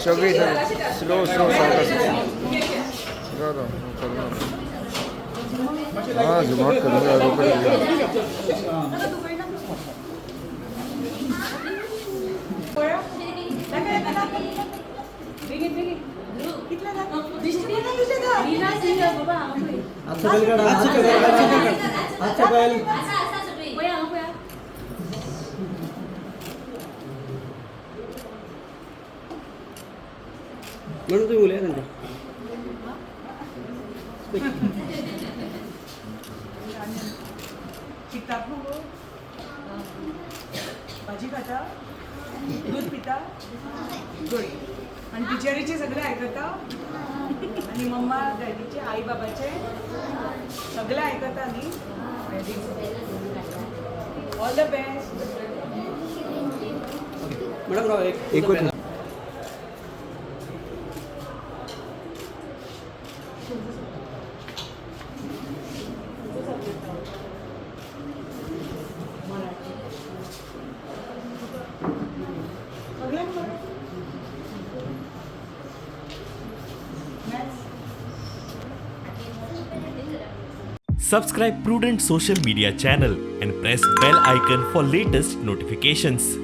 सगळी slow slow सावकाश. हां, झुमाट करून रोकड. हात सकयल काड, हात सकयल काड, हात सकयल काड, हात सकयल. म्हणून तुम्ही उलया तांकां. शिकतात मगो? भाजी खाता, दूध पिता, गुड. आणि टिचरीचे सगळे आयकता आणि मम्मा डॅडीचे, आई बाबाचे सगळे आयकता न्ही? Very good, all the best. Madam, राव एक. एकूच. मराठी सगळ्यांक बरें. Maths. Subscribe Prudent Social Media channel and press bell icon for latest notifications.